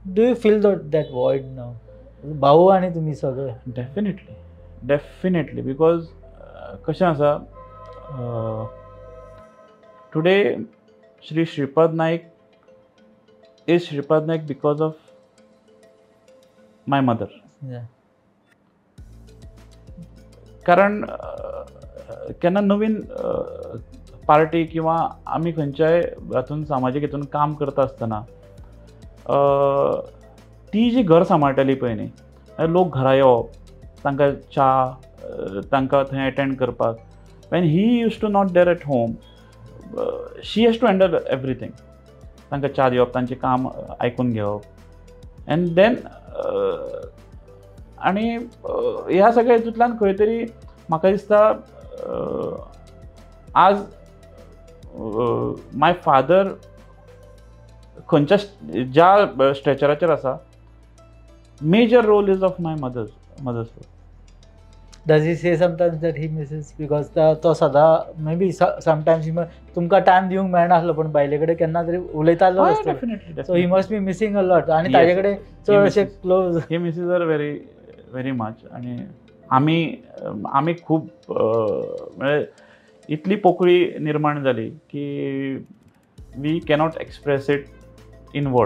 Do you feel that void now? भाऊ आनी तुमी सगळे. डेफिनेटली, डेफिनेटली, because कशें आसा, today Shri Shripad Naik is Shripad Naik because of my mother. कारण केन्ना नवीन पार्टी किंवा आमी खंयच्याय हातून सामाजीक हितून काम करता आसतना ती जी घर सांबाळटाली पळय न्ही, लोक घरा येवप, तांकां च्या, तांकां थंय एटेंड करपाक, when he used to not there at home, she has to handle everything. तांकां च्या दिवप, तांचें काम आयकून घेवप, एंड then आनी ह्या सगळ्या हितूंतल्यान खंय तरी म्हाका दिसता आज my father खंयच्या ज्या स्ट्रेचराचेर आसा, major role is of my mother's role. Does he say sometimes that he misses, because तो सदां मे बी समटायम्स तुमकां टायम दिवंक मेळनासलो, पण बायले कडेन केन्ना तरी उलयतालो. Definitely. So he must be missing a lot. आनी ताजे कडेन चड अशें close. He misses her very very much. आनी आमी आमी खूब म्हळ्यार इतली पोकळी निर्माण जाली की we cannot express it in words.